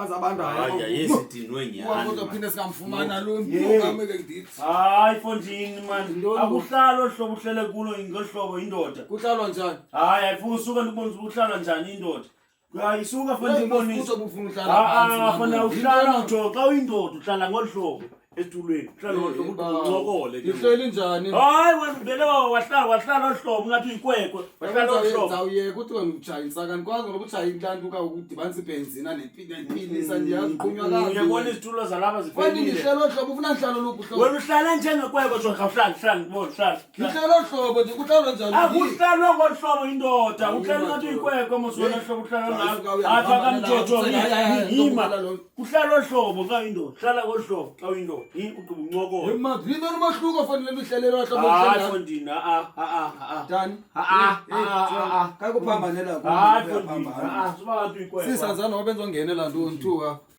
amanzi abandayo. Hayi, ayesidinwe nyhani. Kodwa phinde singamfumana lo Yeah. mntu ndithi. Hayi fondini mani, Yintoni? akuhlalwa olu hlobo uhlele kulo ngolu hlobo indoda. Kuhlalwa njani? Hayi, ayifuna usuka ndikubonisa uba kuhlalwa njani indoda. Hayi, suka fondini ndikubonise. Uzobe ufuna uhlala phantsi, Ah, fona man. uhlala Yintoni? ujo xa uyindoda uhlala ngolu hlobo esitulweni, uhlala ngolu hlobo Eh, uncokole ke. Ndihleli njani? Hayi wena uvele wahlala olu hlobo ngathi uyikwekwe, wahlala olu hlobo. Ndizawuyeka uthi wena utshaya intsaka ndikwazi ngoba utshaya intlantuka ukudibanisa ibhenzina nepilisa ndiyazi uqhunywa Uyabona kabi. izitulo zalapha Kwani ziphelile. ndihleli olu hlobo ufuna ndihlale oluphi uhlobo? Wena uhlala njengekwekwe jo, khawuhlale, hlala ndibone, hlala. Hlala. Ndihleli olu hlobo nje kuhlalwa njani? Akuhlalwa ngolu hlobo indoda, uhlala ngathi uyikwekwe mos wena hlobo uhlala ngalo. Athi akamjojo yima. Kuhlala olu hlobo xa uyindoda, hlala ngolu hlobo xa uyindoda. Ugqiba uncokole. Yintoni umahluko foni le nto uhlelelwa hlobo? Hayi fondini, a a a a. Dani. Ah, ah, ah, ah. Kakuphambane la. Hayi fondini, a suba ngathi uyikwekwe. Sisanzana ngoba benzongenela ntoni thuka.